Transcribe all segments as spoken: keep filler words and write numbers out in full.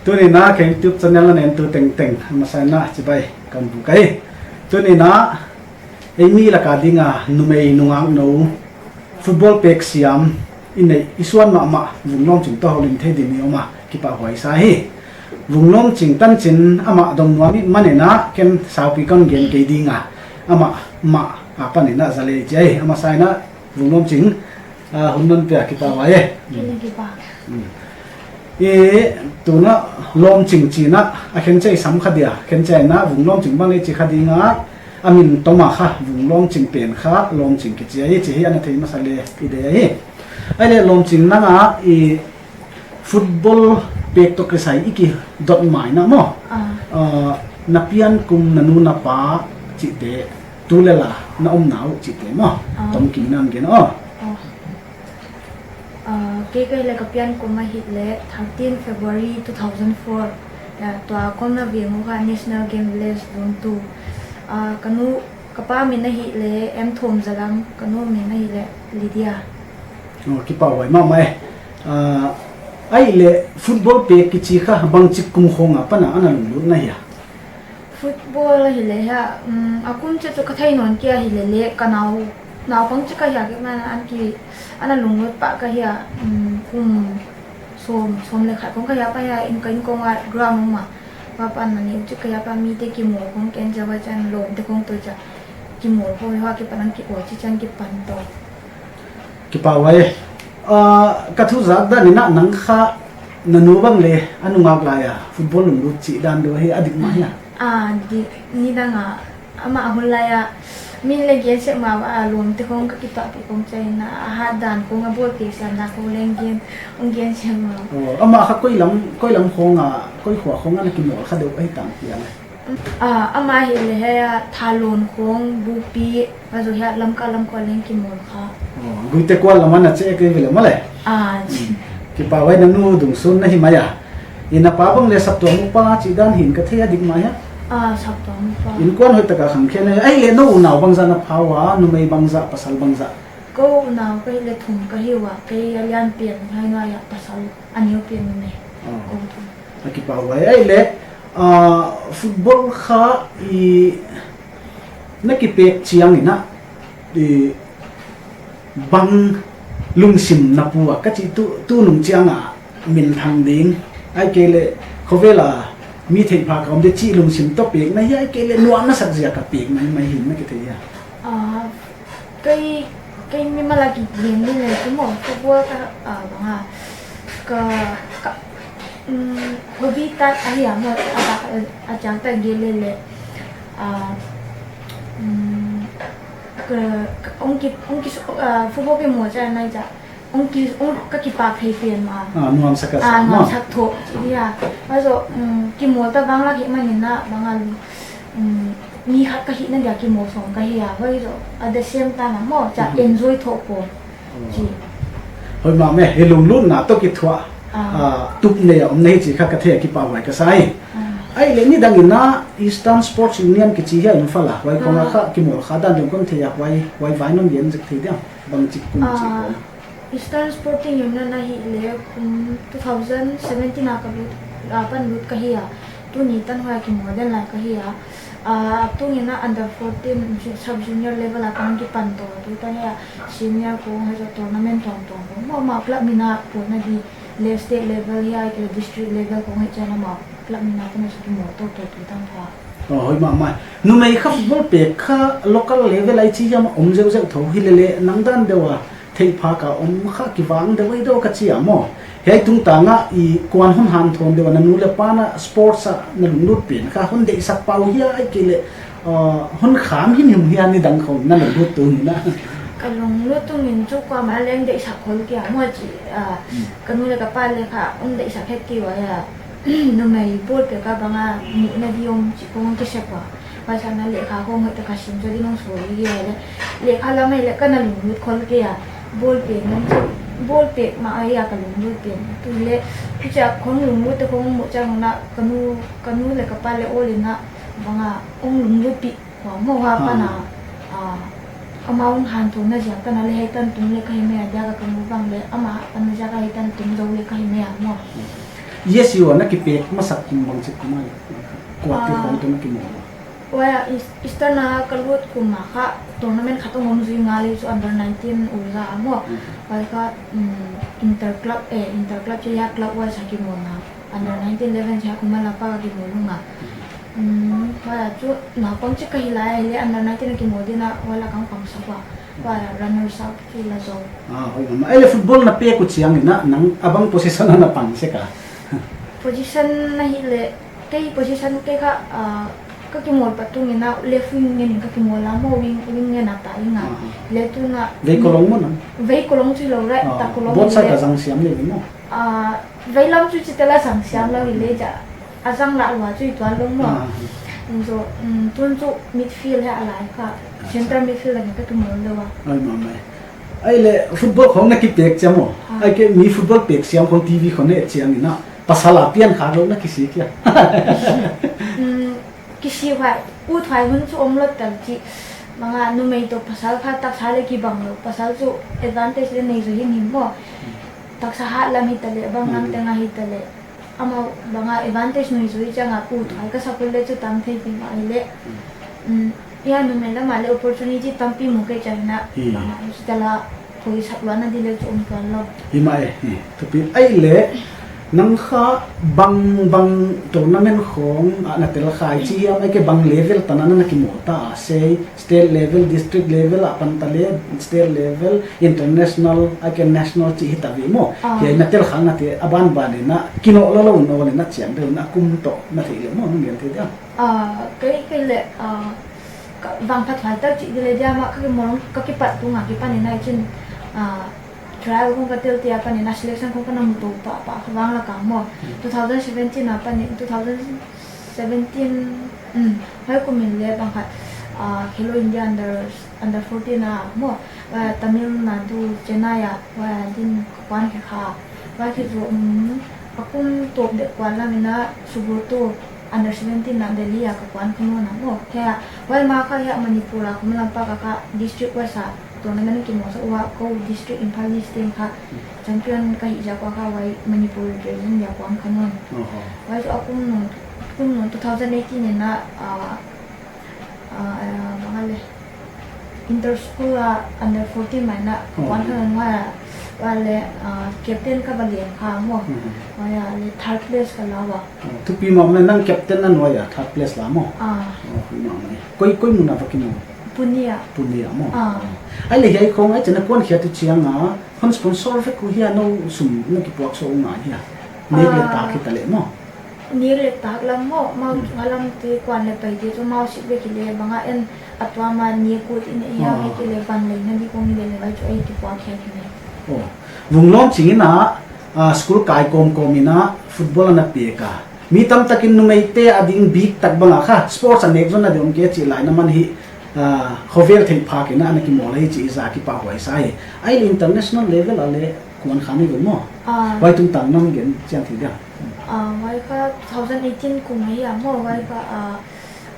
Tuni'n a ka YouTube channel na entu tengteng masa in a chibai kon buk ahi. Tuni'n a eimi lak a ding a numei nungak nou football pek siam i neih i suan mahmah Vunglawmching toh houlim thei ding i om a kipahhuai sa hi. Vunglawmching tanchin amah dong nuam i hih manin a ken saupi kon gen kei ding a, amah mah apan in a zale chi ahi. Amasa in a Vunglawmching, ah, hun non pia kipahhuai e. Kei leng kipak. Hmm. I tuna Lawmching chihna a khenchei sam kha dia, khenchei na Vunglawmching bang leh chi kha ding a, a min tom a kha Vunglawmching pen kha Lawmching kichi ahi chih hi ana thei masa leh i deih ahi. Ahihleh Lawmching nang a i football pek toh kisai i kidot mai na maw. Ah. Ah, na pian kum, na nu na pa chihte, tu leh la na omna uh chihte maw. Ah. Tom kik in a gen aw. Ah. Ah, kei ka hih leh ka pian kum ahihleh thirteen February two thousand four. Ah, tua ka omna veng uh kha National Game Village Zone two. Ah, ka nu, ka pa min ahihleh M Thawmzalam, ka nu min ahihleh Lydia. Oh, kipahhuai mahmah e. Ah, ahihleh football pek kichi kha bangchik kum khawng apan a ana lunglut na hia? Football ahihleh hia, um, a kum chih chu ka thei nawn kei a, ahihleh leh ka nau, naupang chik ka hih a, kei mah ana ki, ana lunglut pah ka hih a, um, kum sawm, sawm leh khat khawng ka hih a, pa hia in ka in kong a ground mah. Pa pan a neu chik ka hih a, pa mite kimawl khawng ken cha ba chan lawmte khawng toh cha kimawl khawng hia, kipan a kiaw chih chan kipan toh. Kipahhuai. Ah, ka thuzak dan in a nang kha na nu bang leh a nungak lai a football lunglut chih dan deuh hi a dik mah hia? Ah, dik, nidang a amah hun lai a min leng gen sek mah a, lawmte khawng ka kituahpih khawng chiang in a, a hat dan khawng, a ball pek siamna khawng leng gen, hong gen sek mah. Oh, amah kha koi lam, koi lam khawng a, koi khua khawng a na kimawl kha deuh ahi tam pia leh? Ah, amah ahihleh hia Thalon khawng, Bupi, a zoh hia Lamka lam khawng leng kimawl kha. Oh, Guite kual lam a na che kei ve leh maw leh. Ah, hmm. Kipahhuai, na nu dungsun na hi mai a. I na pa bang leh saptuam upa chih dan hi'n ka thei a, dik mah hia? Ah, saptuam upa. Innkuan hoih tak a khang khe na, ahihleh nou unau bangzah na pha ua, numei bangzah, pasal bangzah? Kou unau ka hih leh thum ka hi ua, kei a lian pen, huai nuai a pasal a neu pen numei. Oh. Kou thum. A kipahhuai. Ahihleh, ah, football kha i na kipek chiang in a, i bang lungsim na pua ka chih tu, tu nung chiang a minthang ding, ahihkeileh khovel a mi theihphak a om di chih lungsim toh pek na hia, ahihkeileh nuamna sak ziak a pek mai mai hi'n na kithei hia? Ah, kei, kei mimal a kigen ding leh chu maw, football ka, ah, bang a, ka, ka, um, hobby tak ahi a maw, a, a, a chang tak gen leh leh, ah, um, ka, ka, hong ki, hong ki, ah, football kimawl chiang nai cha, hong ki, hong ka kipak thei pen mah. Ah, nuamsa ka sa, ah, nuamsa thoh, hia. Huai zoh, um, kimawl ta bang lak hi manin a, bang a, um, mi khat ka hihna dia kimawl sawm ka hi a, huai zoh, at the same time a maw, cha, mhm, enjoy thoh ko. Oh. Chi. Hoih mahmah e, hi lunglutna toh kithuah, ah, ah, tup nei a om na hi chih kha ka thei a, kipahhuai ka sa hi. Ah. Ahihleh nidang in a Eastern Sports Union kichi hia Imphal a, huai khawng a, ah, kha kimawl kha dan deuh kon thei a, huai, huai vai non gen zek thei diam, bangchik kum chih, ah, khawng? Eastern Sporting Union ahihleh kum two thousand seventeen a ka lut, apan lut ka hi a. Tuni tan huai a kimawl den lai ka hi a. Ah, tuni in a under fourteen, ju-, sub junior level a ka hong kipan toh. Tutan hia senior khawng, huai zoh tournament tuamtuam khawng. Mahmah club min a pawtna di leh state level hia, ahihkeileh district level khawng hi chiang a mah club min a kon a sa kimawl toh toh tutan kha. Oh, hoih mahmah. Numei kha football pek kha local level a i chi hiam a om zeuhzeuh thou, hilele nang dan deuh a theihphak a om kha kivang deuh ahi deuh ka chi a maw. Hiai tungtang a i kuan hon hanthawn deuh a, na nu leh pa na sports a na lunglut pen kha hon deihsak pah uh hia, ahihkeileh, uh, hon kham himhim hia nidang khawng na lunglut tung in a? Ka lunglut tung in chu kuamah leng deihsak khol kei a maw chi, uh, hmm, ka nu leh ka pa leng kha hon deihsak het kei ua hia. Numei ball pek a bang a muhna di om chih khawng kisep ua. Huai sa na lekha khawng hoihtak a sim zaw ding hong suak hi leh. Lekha lam ahihleh ka na lunglut khol kei a. Ball pek lam chu, ball pek mah ahi a ka lunglut pen. Tu leh, huchia khawng lunglut te khawng muh chiang un a ka nu, ka nu leh ka pa leh awl in a bang a hong lunglutpih ua maw, huai apan a, ah, ah, amau hon hanthawnna ziak tan a leh hiai tan tung leh ka hi mai a, dia ka ka nu bang leh amah apan a ziak a hiai tan tung zou leh ka hi mai a maw. Yes, you are na kipek masak kum bangchik kum a le. Kuate Ah. khong toh na kimawl. Huai a East-, Eastern a ka lut kum a kha tournament khat hong om zui ngal leh chu under nineteen Urza a maw. Mhm. Huai kha, mm, inter club, eh, inter club chu ya club wise a kimawl na. Under nineteen eleven chu Khumala Park a kimawl ngal. Mhm. Mm, huai a chu naupang chik ka hi lai a, hileh under nineteen a kimawl ding a, huai lak ah ka hong pang sak ua. Huai a runners up chu la zou. Ah, hoih mahmah. Ei le football na pek uh chiang in a, nang a bang position a na pang sek a? Position na hi le, kei position kei kha, ah, ka kimawl pat tung in a, left wing ngen in ka kimawl a maw, wing, wing ngen a ta ing a. Ah. Le tu na Vei kolong maw nang? Vei kolong chu lou re, Ah, ta kolong both side le. A zang siam le maw? Ah, vei lam chu chite la zang siam lou hi le cha. A zang lah lua chu i tuan lou maw. Ah. So, mm, tun chu midfield hi a lai kha. Acha. Center midfield a ka kimawl lou a. Ai, mamai. Ei le football khong na kipek chiang maw. Ah. Ei ke mi football pek siam khong T V khong ne chiang in a. Pasal a pian kha lou na kisik hia? Mm, kisik huai. Uthuai hun chu om lou tam chi. Bang a numei toh pasal kha taksa le kibang lou. Pasal chu advantage le nei zou himhim maw. Taksa hat lam hi ta le, bang lam Hmm. teng a hi ta le. Amau bang a advantage nui zui chiang a uthuai ka sak uleh chu tam thei pi mah hi le. Hmm. Mm, ya numei lam a le opportunity tampi mu kei chiang in a. Hmm. Bang a chu ta la koi sak lua na di le chu om tuan lou. Hi mah e, hi. Thupi ei le, nang kha bang, bang tournament khong a na tel khia chi hiam, ei ke bang level tan a na kimawl ta a, sei state level, district level a pan ta le, state level, international, ei ke national chi hi ta ve maw. Ah. Hiai na tel khia na te, a banban in a, kinoh lou lou in a, na chiang deuh in a kum toh, na theih le maw, nung gen thei diam. Ah, kei, kei le, ah, ka, vang phat huai tak chih di le diam a, ka kimawl, ka kipat tung a, kipan in a, i chin, ah, trial khong ka tel te a pan in a, selection khong ka na mu tou pah, pah, ka vang lak ah maw. Hmm. Two thousand seventeen a pan in, two thousand seventeen, mm, huai kum in le bang khat, ah, Khelo India under, under fourteen a maw, ah, Tamil Nadu, Chennai a, huai a din ka kuan khe kha. Huai khi chu, mm, a kum tawp deuh kuan lam in a, Subroto under seventeen a Delhi a ka kuan kha nawn a maw. Huai a, huai ma kha hiai Manipur a Khumlampa ka kha district wise a tournament kimawl sa ua, kou district Imphal East team kha champion ka hih ziak ua kha huai Manipur region dia kuan kha nawn. Oho. Huai chu a kum nung, kum nung two thousand eighteen in a, ah, ah, ah, bang a le, inter school a under fourteen mai na, Oh. kuan kha nawn huai a, huai le, ah, captain ka va lian kha maw. Mhm. Huai a le third place ka la ua. Oh, thupi mahmah, nang captain na nuai a, third place la maw. Ah. Oh, thupi mahmah. Koi, koi mun a va kimawl? Pune a. Pune a maw. Ah. Oh. Ei le hiai khong ei chin a kuan khiat uh chiang a, hon sponsor vek uh hia, nou sum na kipuak sawm uh ngai hia? Nek le Ah. tak hi ta le maw. Nek le tak lam maw, mau Hmm. nga lam te kuan le pai te chu mau sik vek hi le bang a en a tua ma nek ut in ei hia Ah. vek hi le ban lei na di khong hi le le huai chu ei kipuak khiat hi le. Oh. Vung lawm ching in a, ah, school kai kawmkawm in a football a na pek a. Mi tamtak in numeite ading bik tak bang a kha, sports a nek zon a di om kei chih lai na man hi, ah, khovel thei phak in a na kimawl hi chih i za kipahhuai sa hi. Ei le international level a le kuan kha ni ve maw. Ah. Huai tungtang nang gen chian thei diam. Ah, huai kha two thousand eighteen kum ahi a maw, huai kha, ah,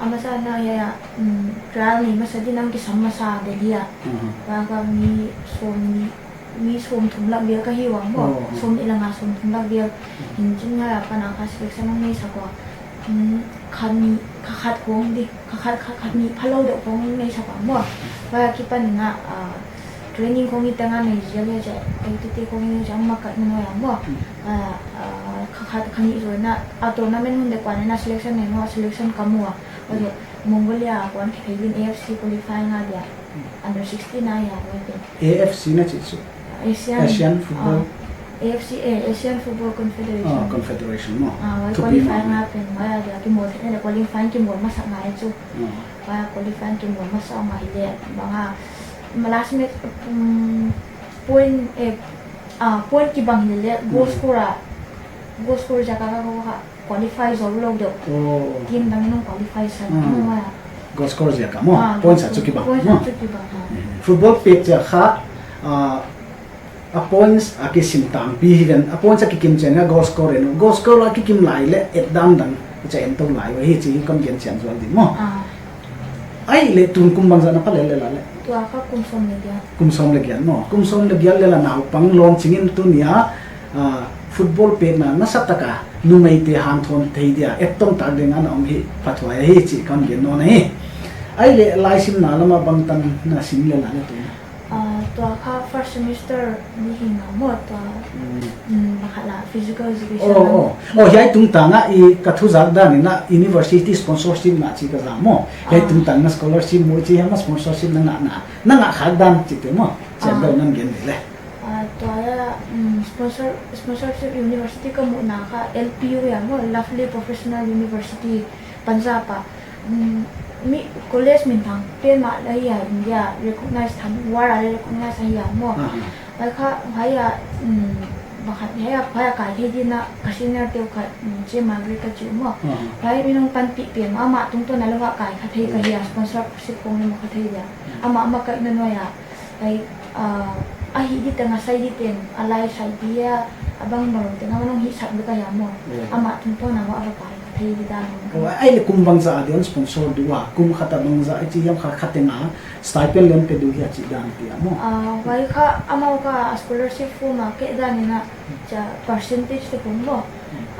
a masa na hiai a, mm, trial nei masa di in a kisam masa Delhi a. Mhm. Huai kha mi sawm ni mi sawmthum lak vel ka hi ua maw. Oh, oh. Sawmnih lak nga sawmthum lak vel. Mm. Huchiin huai apan a kha selection hong nei sak ua. Mm, kha nih, kha khat khong di, kha khat, kha khat nih phalou deuh khong nei sak ua maw. Huai akipan in a, ah, training khong i teng a nei zel hi chia, ei tete khong i nei chia, ma khat na nuai a maw. Mm. Ah, ah, kha khat, kha nih zaw in a, a tournament hun deuh kuan in a selection nei maw, selection ka mu ua. Huai zaw, Mongolia a kuan khe thei in A F C qualifying a dia. Under sixteen a hia, huai pen. A F C na chih chu? Asian, Asian Football. Ah, A F C, eh, Asian Football Confederation. Ah, Confederation maw. Ah, huai qualifying a pen, huai a dia kimawl theihna le qualifying kimawl masak ngai chu. Ah. Huai a qualifying kimawl masak ngai le, bang a, ma last match, um, point, eh, ah, point kibang hi le, goal scorer, goal scorer ziak a ka, ka, ka, qualify zou lou deuh. Oh. Team dang in hong qualify sa. Hmm. Maw a. Goal scorer ziak a maw. Ah, points a chu kibang. Points a chu kibang, ah. Eh, football pek ziak kha, ah, a points a kisim tangpi hi ven, a points a kikim chiang a goal scorer in. Goal scorer a kikim lai le et dan dang, cha en tou lai uh hi chih kon gen chian zual di maw. Ah. Ei le tun kum bangzah na pha lel le la le? Tua kha kum sawm le giat. Kum sawm le giat maw. Kum sawm le giat le la naupang lawm ching in tuni a, ah, football pekna nasatak a numeite hanthawn thei dia, ettong tak ding ana om hi phathuai ahi chih kon gen nawn ahi. Ahihleh laisimna lama bangtan na sim lel a le tu. Ah, tua kha first semester ni hi nga maw tua, mm, mm, pakhat la physical education. Oh, oh. Oh, hiai tungtang a i ka thuzak dan in a university sponsorship na chi ka za maw. Hiai tungtang na scholarship maw chi hiam a sponsorship na ngah na. Na ngah khak dan chihte maw. Chiang deuh nan gen leh. Ah, tua a, mm, sponsor, sponsorship university ka muhna kha L P U a maw, Lovely Professional University, Punjab a. Mm, mi college minthang pen mah la hi a, India recognize tham, world a recognize ahi a maw. Aha. Huai kha, huai a, mm, pakhat hiai a, huai a kai thei ding a ka senior te uh khat, mm, Che Margaret ka chi uh maw. Aha. Huai mi nung panpih pen mah, amah tungtawn a lou a kai kha thei ka hi a, sponsorship khong lou kha thei dia. Mm. Amah, amah kai na nuai a. Like, ah, a hih di teng a sai di teng, a lai sai di a, a bang bang teng, a nung hihsak di ka hi a maw. Yeah. Amah tungtawn a maw a va kai kha thei di dan. Oh, ahihleh kum bangzah a di'n sponsor di ua, kum khat a bangzah a chi hiam kha khat teng a stipend leng pe di hia chih dan te a maw. Ah, huai kha amau kha scholarship form a keh dan in a, chia percentage te khong maw.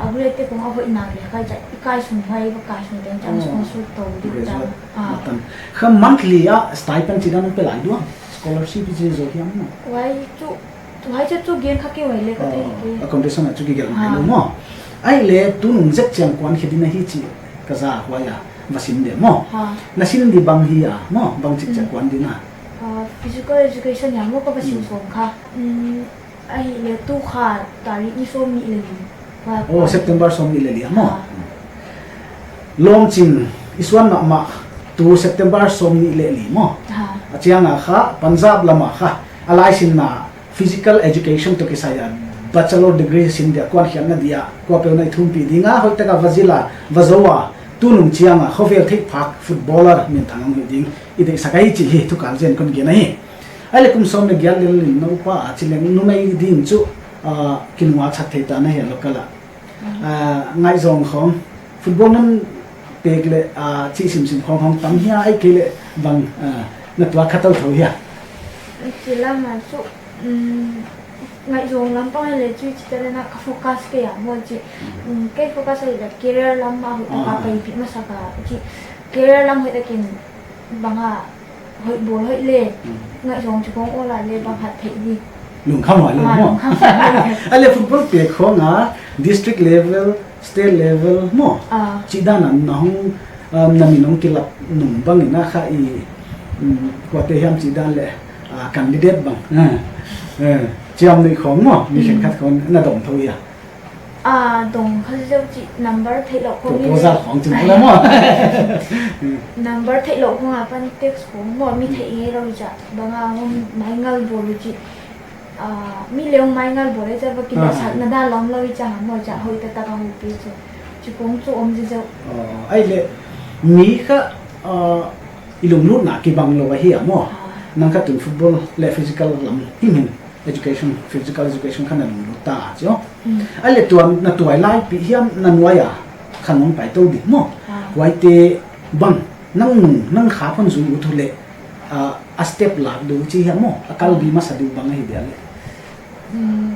A grade te khong a hoih nak leh kha chia i kai sung huai va kai sung teng chia sponsor tou di dan. Graduate matan. Kha monthly a stipend chih dan pe lai di ua. Scholarship i chi zou hiam maw. Huai chu, tu huai chia chu gen kha kei huai leh ka thei kei. Accommodation a chu kigelh ngai lou maw. Ahihleh tunung zek chiang kuan khe di na hi chih ka za huai a va sim di maw. Ha. Na sim di bang hi a maw, bangchik chia kuan di na. Ah, physical education a maw ka va sim sawm kha. Mm, ahihleh tu kha tarik ni sawmnih leh li. Oh, September sawmnih leh li a maw. Ha. Lawmching i suan mahmah tu September sawmnih leh li maw. Ha. A chiang a kha Punjab lam a kha a laisimna physical education toh kisai a bachelor degree sim dia kuan khiatna dia kuapeuh na i thumpih ding a, hoihtak a va zil a, va zou a, tunung chiang a khovel theihphak footballer minthang hong hi ding i deihsak ahi chih hi thu kal zen kon gen ahi. Ahihleh kum sawm leh giat lel in na upa a chi leng numei ding chu, ah, kinungak sak thei ta na hia local a. Ah, ngaihzawng khong, football nan pek leh, ah, chih simsim khong hong tam hia, ahihkeileh bang, ah, na tuak kha thouthou hia. Chih lam a chu, mm, ngaihzawng lam pang leh chu chih taleh na ka focus kei a maw chi. Mm, kei focus ahihleh career lam a hoihtak a paipih masak a chi. Career lam hoihtak in bang a hoih bawl hoih leh, ngaihzawng chi khong awl a leh bang hat theih di. Lungkham huai lou maw. Lungkham huai lou. Ahihleh football pek khong a district level, state level maw. Ah. Chih dan a na hong, um, na min hong kilap nung bang in a kha i, um, kuate hiam chih dan leh, ah, candidate bang. Eh, eh, chiam nuih khong maw, mi khenkhat khong na dong thou hia. Ah, dong kha zeu chih number theih louh khong. Proposal khong chih maw. Number theih louh khong a pan text khong maw mi theih ngei lou chia. Bang a hong mai ngal bawl chih. Ah, mi leng mai ngal bawl chia va kingaihsak na dan lawm lou chia maw chia hoih taktak a hoih pi chu. Chi khong chu om zeu. Oh, ahihleh mi kha, ah, i lunglutna kibang lou ahi a maw. Ah. Nang kha tun football leh physical lam himhim. Education, physical education kha na lunglut ta a chi aw. Mm. Ahihleh tua na tuai lai pi hiam na nuai a khan hong pai tou di maw. Ah. Huaite bang, nang nung, nang kha phon zui ut uleh, ah, a step lak di uh chi hiam maw, a kal di masa di uh bang ahi dia leh. Mm.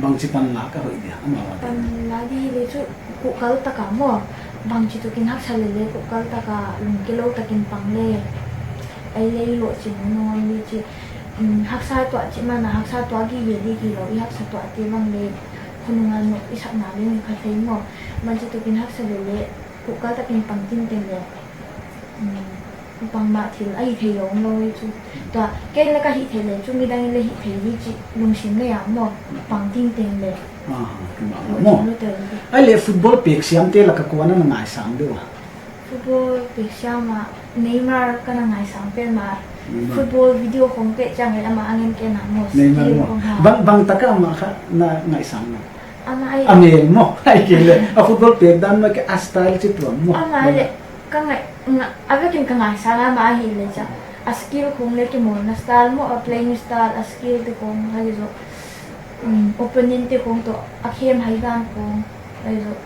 Bangchi pan lak a hoih dia, amau a dia. Pan lak di leh chu kuhkal tak a maw, bangchi tukin haksa leh leh kuhkal tak a lungke lou takin pang leh. Ahihleh i lohchin nung om di chi. Mm, haksa tuah chih man a, haksa tuah gige di hilou, i haksa tuah te bang leh, khonung a nop i sakna leh mi kha thei maw. Bangchi tukin haksa leh leh, kuhkal takin pang tinteng leh. Mm, bangmah thil a hih theih lou om lou hi chu. Tua, ken leng ka hih theih leh chu midang in leng hih thei di chih lungsim leh a maw, pang tinteng leh. Ah, kima maw. Lungsim leh tel di. Ahihleh football pek siamte lak a kua na ngaisang di ua. Football pek siam a Neymar ka na ngaisang pen mah. Neymar. Football video khong pek chiang leh amah a ngen kei na maw. Neymar maw. Skill khong ha. Bang, bang tak a amah kha na ngaisang na. Amah ahi. A mel maw. Ahihkeileh. A football pek dan maw kei a style chituam maw. Amah leh ka ngai, nga, a vekin ka ngaisang amah ahihleh chia. A skill khong leh kimawlna style maw, a playing style, a skill te khong ahi zaw. Um, opponent te khong toh, a khem hai dan khong. Ahi zaw.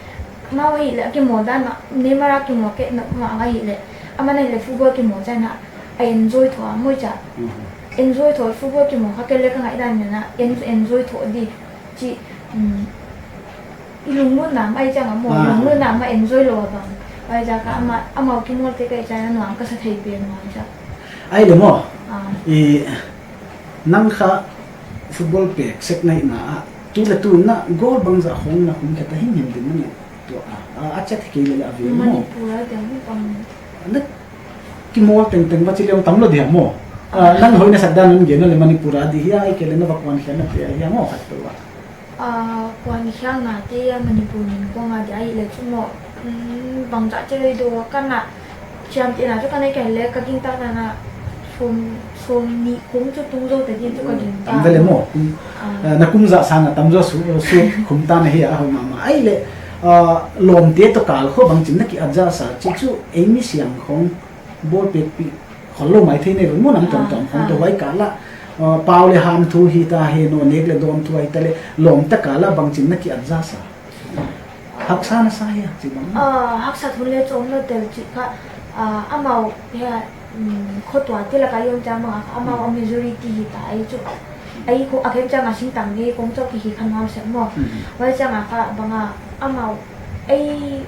Amau ahihleh, a kimawl dan mah, Neymar a kimawl kei na mah ahihleh. Aman ahihleh football kimawl chiang a, a enjoy thou a, maw chia. Mhm. Enjoy thou, football kimawl kha kei leh ka ngaihdan in a, en-, enjoy thou di. Chi, um, I lunglutna mah i chang a maw, Ah. lunglutna mah enjoy lou a bang. Huaiziak a amah, amau kimawlte ka i chang a nuam ka sa thei pen maw i chang. Ai le maw. Ah. I nang kha football pek sek ngai na a. Tu le tu na goal bangzah khong na khum khe ta himhim din na ne. Tu a, a, a chet kei le a ve maw. Manipur a diang ni bang. Na kimawl tengteng va chi lem tam lou dia maw. Ah, nang hoih na sak dan nang gen le Manipur a di hia, ahihkeileh na va kuan khial na te hia maw khat tu a. Ah, kuan khialna te a Manipur min kong a di ahihleh chu maw, mm, bangzah chi lei dou ka na chiamtehna chu ka nei kei le ka gingta na na sawm, sawmnih kum chu tung zou te din chu ka gingta. Tam ve le maw. Kum, Ah. eh, na kum zah sang a tam zaw su, su kum ta na hi a hoih mahmah. Ai le, ah, lawmte toh kal khong bangchin na ki adjust a, chi chu ei mi siang khong ball pekpih khol lou mai thei nei ve maw, nam tuamtuam khong toh. Ah. Huai kal a, ah, pau le ham thu hi ta hi no, nek le dawn thu hi ta le, lawmte kal a bangchin na ki adjust a. Haksa na sa hia, chi bang. Ah, haksa thu le chom lou tel chi kha, ah, amau hia, mm, khotual te lak a i om chiang bang a, amau a majority hi ta, ai chu. Ai khu a khem chiang a singtang ve kong chauh ki hi kha nuam sek maw. Mhm. Huai chiang a kha bang a, amau, ei,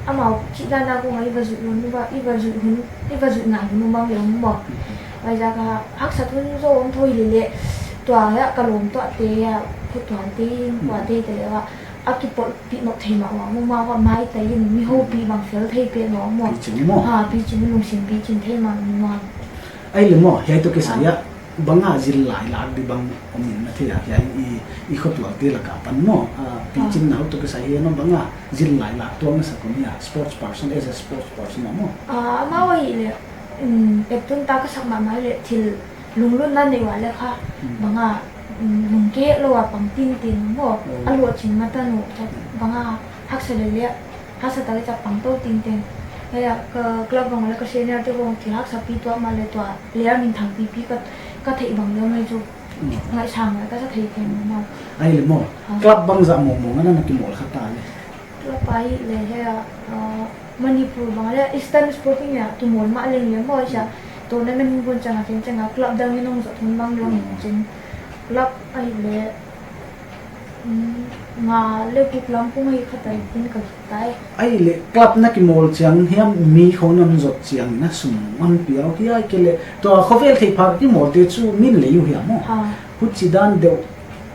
amau chih dan a kong a i va zuih hun, i va, i va zuih hun, i va zuih ngai hun bang le om maw. Mhm. Huaiziak a haksa thu zaw om thou hi le le, tua hia ka lawm tuah te hia, khotual te, Mm. tuate te le va, a kipawlpih mawk thei mah ua, mu ma ua mai ta in, mi houpi bang fel thei pen ua maw. Pichin maw. Ha, pichin lungsim pichin thei mah maw. Ai le maw, hiai toh kisai a, Ah. bang a zil lailak di bang om in na thei a, hiai i, i khotual te lak a pan maw. Ah, pichin Ah. nau toh kisai hiai no bang a zil lailak tuam na sa kon hia, sports person, as a sports person maw. Ah, amau ahihleh, mm, pek tun ta ka sak mahmah le thil lunglutna nei ua le kha, Hmm. bang a, mm, lungke lou a pang tintin maw, Oh. a luah chin matan uh, ta bang a haksa le le, haksa ta le ta pang tou tintin. Hei a, ka club bang le ka senior te bang thil haksa pi tuah mah le tua, le a min thang pipi ka, ka theih bang le mai chu, Hmm. ngaihsang le ka sa thei ken maw. Ai le maw, Ah. club bangzah mawngmawng a na na kimawl kha ta le. Club ahihleh hei a, ah, Manipur bang le Eastern Sporting a kimawl mah leng le maw sia. Hmm. Tournament hun chiang a khen chiang a club dang in hong zat hun bang leng Hmm. chin. Club ahihleh, mm, nga le guk lam kong hi kha ta i tin ka ki tai. Ai le club na kimawl chiang hiam mi khong na zat chiang na sum man piau hia ahihkeileh tua khovel theih phak kimawl te chu min lei uh hia maw. Ha. Huchi dan deuh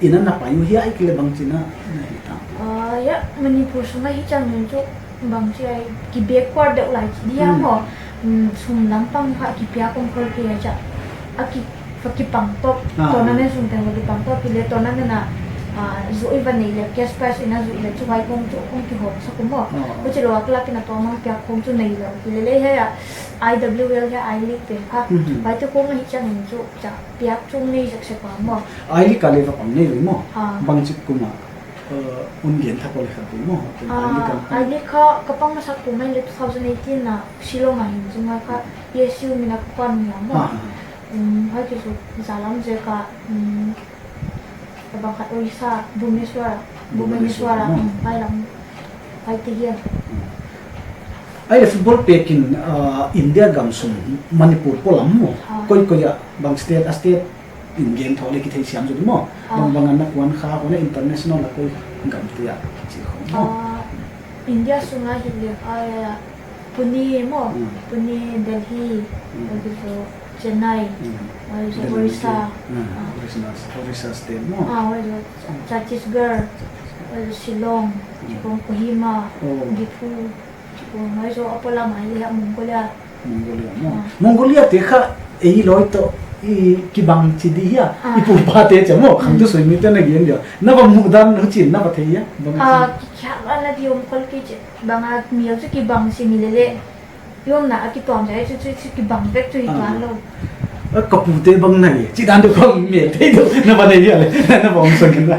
in a na pai uh hia ahihkeileh bangchin a na hi ta. Ah, ya, Manipur sung a hi chiang in chu bangchi ai ki backward deuh lai chi dia Hmm. maw. Hmm, sum lampang kha ki piak kong khol kei a cha. A ki, fa ki pang top, Ah. tournament sung teng ki pang top, ki le tournament a, ah, zu i va nei le, cash prize in a zu i le chu vai kong chu, kong ki hawm sa kum maw. Ah. Huchi lou a club in a tournament piak kong chu nei le, ki le le hei a, I W L hei a I League te kha. Mhm. Vai te kong a hi chiang in chu, cha, piak chung nei zek se pa maw. I League a le va pang nei le maw. Ah. Bangchi kum a. Eh, un gen thak le kha pi maw. Ah, I League kha ka pang masak kum ahihleh two thousand eighteen na Shillong a hin zung a kha P S U min a ka kuan hia maw. Ah, ah, ah. Um, hai ki su zalam je ka, um, ka bang khat Orissa, Bhubaneswar, Bhubaneswar, Bhubaneswar, maw. Um, hai lam, hai ti hia. Ai le football pek in, ah, India gam sung Manipur polam maw. Ah. Koi koi a bang state, a state in gen thou le ki thei siam zaw di maw. Ah. Bang bang a na kuan kha, kuan international a koi gam te a chi khong maw. Ah, India sung a hi le, ah, Pune maw, Hmm. Pune, Delhi, Hmm. ahi zo Chennai, Hmm. ahi zo Delhi Orissa. Hmm. Ah. Orissa, Orissa state maw. Ah, ahi zo Chhattisgarh, ahi zo Shillong, Hmm. chi khong Kohima, Oh. Diphu. Ahi zo a polam ahihleh Mongolia. Mongolia maw. Ah. Mongolia te kha ei loi toh i kibang chi di hia. Ah. I pu pa te cha maw. Khang tu Hmm. soi mi te na gen dia. Na va mu dan huchin na va thei hia. Bang Ah, chi. Ki kha ana di om khol kei chi. Bang a mi chu kibang chi mi le le. Yom na a ki tuam jai chu chu chu kibang vek chu hi Ah. ka lou. Eh, ka pu te bang nei. Chi dan deuh khong mi thei deuh. Na va nei hia le. Na va om sang na.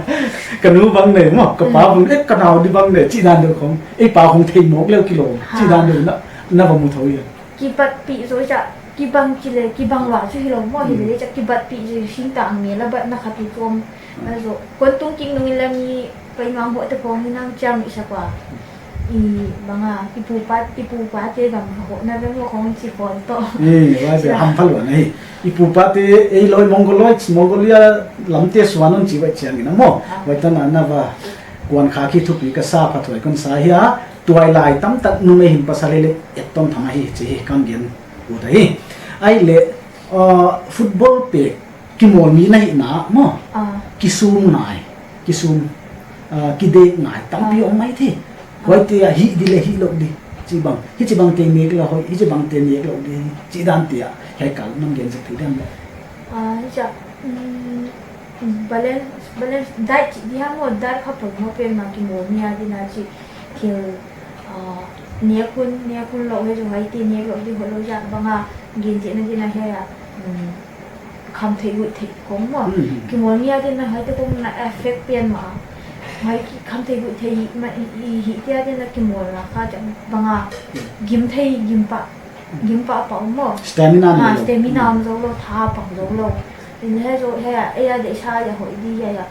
Ka nu bang nei maw. Ka pa Hmm. bang, eh, ka nau di bang nei. Chi dan deuh khong. Ei pa khong thei mawk leu ki lou. Ha. Chi dan deuh na, na va mu thou hia. Kibatpih zaw cha, kibang chi le, kibang lua chu hi lou maw hi Hmm. le cha, kibatpih zaw singtang mi la bat na khat tu chom. Hmm. Ahi zo, kon tung king nung in la mi, pai nuam ho te khong in ang chiam i sa kua. I bang a, i pu pa, i pu pa te gam ho na ve maw khong chi khol toh. Eh, huai ve ham phal wan eh. I pu pa te, ei loi Mongoloid, Mongolia lam te suan un chi vai chiang in a maw. Ah. Vai ta na na va. kuan kha khi thupi ka sa, phathuai kon sa hi a, tuailai tamtak numei hin pasal leh etton tham ahi chih hi kon gen ut ahi. Ahihleh, uh, football pek kimawl mi na hihna maw. Ah. Kisum ngai, kisum, uh, kidek ngai tampi Ah. om maithei. Huaite a hih di leh hih lou di. Chibang, hichibang te nek lou hoih, hichibang te nek lou di. Chih dan te a, hiai kal non gen zek thei diam leh. Ah, hichia, mm, balance, balance diet chih di ha maw, diet kha poimoh pen mah kimawl mi a ding a chih. Thil, ah, nek hun, nek hun lou hi chu huaite nek lou di hoih lou ziak bang a, gen chihna ding a hiai a, mm, khamtheih guihtheih khong maw. Mm. Kimawl mi a ding a huaite khong na affect pen mah. Huai ki khamtheih guihtheih hih mah, i, i, hihte a ding a kimawlna kha chang bang a. Mm. Gim thei, gim pah, gim pah pah maw. Stamina Ah, nei lou. stamina Mm. om zou lou, tha pang zou lou. In he zo he a, ei a deihsa a hoih di a, a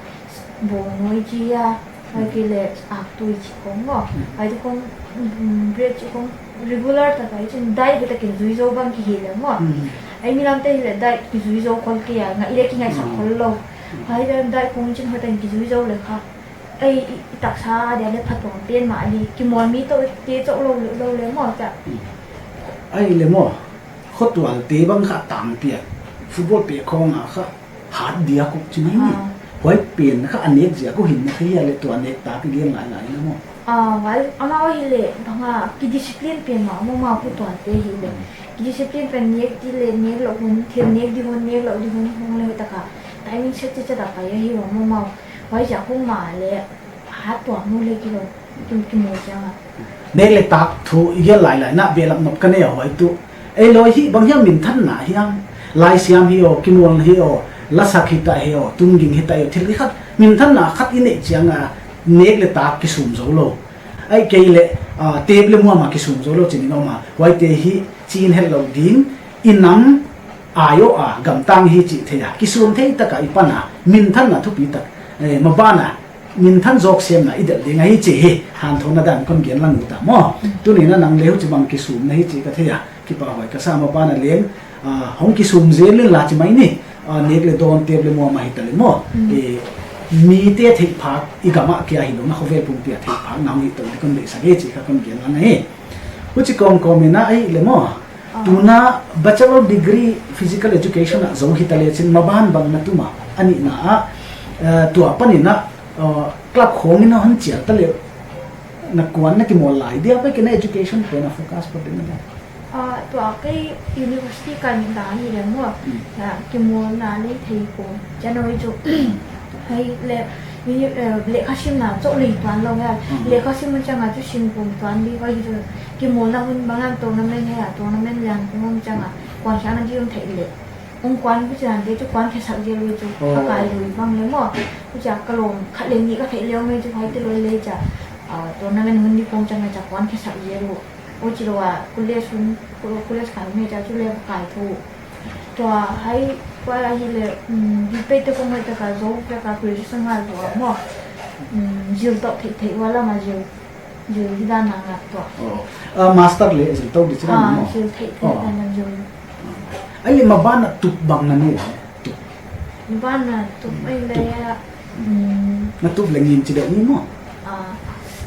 bawng noi chi a. Huai ki leh aktui chih khong maw. Mm. Huaite khong, mm, bread chih khong regular tak a hi chin diet hi takin zui zou bang ki hi leh maw. Mm. Ei mi lamte hi leh diet kizui zou khol kei a, ngai leh kingaisak Mm. khol lou. Mm. Huai leh diet khong chin huai takin kizui zou leh kha. Ei i, i taksa dia leh phatuam pen mah di kimawl mi toh te chauh lou, lou leh maw chia. Mm. Ahihleh maw, khotual te bang kha tangpi a, football pek khong a kha hat dia kuk chi mai ni. Ah. Huai pen kha a nek ziak uh hi'n na thei a leh tua nek tak i gen lailai na maw. Ah, well, amau hi leh, bang a, kidiscipline pen mah, amau mah khotual te hi leh. Kidiscipline pen nek di leh, nek lou hun, thil nek di hun, nek lou di hun, hong leh huai tak a. Timing set chiat chiat a pai ahi uh amau mah. Huai ziak khong mah leh, hat tuam maw leh kilou. Kim, kimawl chiang a. Nek leh tak thu i gen lailai na behlap nop ka nei a huai tuh. Ei loi hi bang hiam minthanna hiam. Laisiam hi aw, kimawl hi aw, lasak hita hi aw, tungging hita hi aw, thil khat. Minthanna khat i neih chiang a, nek leh tak kisum zou lou. Ahihkeileh, ah, tep leh muam a kisum zou lou chih in om a. Huaite hi chin het lou ding, i nam a yo a, gamtang hi chih thei a. Kisum thei tak a i pan a, minthanna thupi tak, eh, maban a. Minthan zawk semna i delh ding ahi chih hi, hanthawnna dan kon gen lang ut a maw. Mm. Tuni'n nang leh huchibang kisumna hi chih ka thei a, kipahhuai ka sa maban a leng, ah, hong kisum zel inla chi mai ni, ah, nek leh dawn tep leh muam a hita leh maw. Mm. Eh, mite theihphak i gam a kia hilou in a khovel pumpi a theihphak na hong hi tou di kon deihsak e chih kha kon gen lang hi. Huchi kawmkawm in ahihleh maw, Ah. Tuna bachelor degree physical education a zou hita leh chin maban bang na tum a, a nihna ah, eh, tua panin, eh, club khong in a hon chial ta leh na kuan na kimawl lai dia, ahihkeileh na education pen a focus phot ding na dia. Ah, tua kei university kan ta hi leh maw. Hmm. Na kimawlna leh thei khong. January chu. Hei leh, uni-, eh, lehkhasim na chauh lei tuan lou hia. Mhm. Lehkhasim hun chiang a chu sim kum tuan di huai hi chu. Kimawlna hun bang a tournament hia, tournament lian kum hun chiang a. Kuan khiakna di hun thei leh. Hong kuan bu chiang di chu kuan khe sak zel lou chu. Oh. Ka kai lui bang leh maw. Huchia ka lawm khat leh nih ka theih leh mai chu huaite loi leh chia. Ah, tournament hun di kum chiang a chia kuan khe sak zel lou. Huchi lou a, college hun, college kai mai chia chu leh kai thou. Tua hai, tua ahihleh, mm, B.Ped te khong mai taka zou, taka graduation ngal tua maw. Mm, zil tou theih theih ua lam a zil, zil di dan a ngat tua. Oh. Ah, master leh zil tou di chih Ah, maw. Zil theih theih Oh. dan a zil. Ahihleh maban a tup bang na nu, tup. Maban a tup Mm, ahihleh tup. ya, mm. Na tup leh ngim chi deuh ni maw. Ah,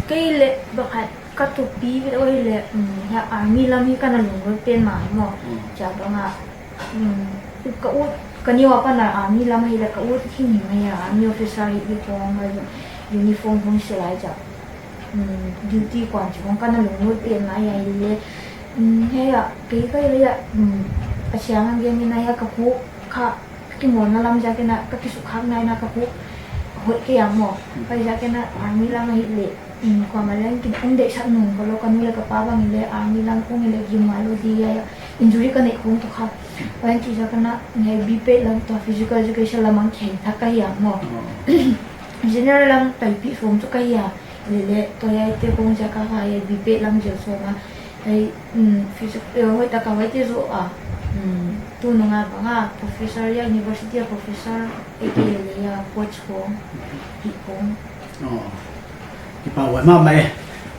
kei leh bakhat ka tup pi bit ahihleh, mm, ya army lam hi ka na lunglut pen mah maw. Mm. Chia bang a, Um, ka ut, ka neu apan a army lam ahihleh ka ut himhim ahi a, army officer hi di khong, uniform hong silai chia. Um, duty kuan chih khong ka na lunglut pen mah ahi a ahihleh. Um, hia, kei ka ahihleh, um, a siang a gen in ahi a ka hu kha kimawlna lam ziak in a ka kisukhak nai in a ka hu hoih kei a maw. Ka ziak in a army lam ahihleh. Um, kuamah leng ki, um, deihsak nung ka lou ka nu leh ka pa bang in leh army lam um in leh gim ngai lou di a, injury ka neih khong toh kha. Huai in chih ziak in a, ngai B.Ped lam toh physical education lam ah khen thak ka hi a maw. Oh. General lam taipih sawm chu ka hi a. Leh leh, tua hiaite khong ziak a ka hi a B.Ped lam zil sawm a. Hei, um, physic-, eh, hoih taka huaite zoh a. Um, tunung a bang a, professor ya, university a professor, ahihkeileh ya, coach khong, hih khong. Oh. Kipahhuai mahmah e.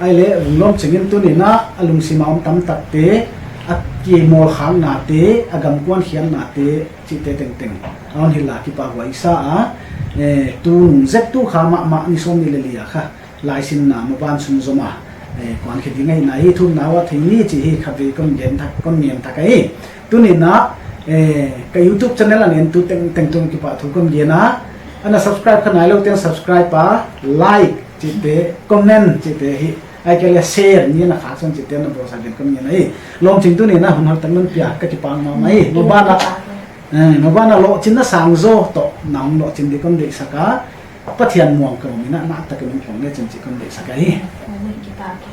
Ahihleh, lungnuam ching in tuni'n a lungsim a om tamtak te, a kimawl khakna te, a gam kuan khiakna te, chihte tengteng. A hon hilh a kipahhuai sa a, Eh, tu nung zek tu kha mahmah ni sawmnih leh li a kha laisinna maban sunzom a, eh, kuan khe ding ahi na hi, thumna uah thei ni chih hi khatvei kon gen thak, kon ngen thak ahi. Tuni'n a, eh, ka YouTube channel a en tu tengteng tung kipahthu kon gen a. Ana subscribe kha nailou te'n subscribe a, like chihte, comment chihte hi, ahihkeileh share ni ana khak sawn chihte ana bawlsak dingin kon ngen ahi. Lawmching, tuni'n a hun hal tak non pia ka kipak mahmah hi. Maban a, eh, maban a lohchinna sang zaw toh na hong lohchin di kon deihsak a. Pathian muang ka om in a, na tak in hong pang le chin chih kon deihsak ahi. Kipak e.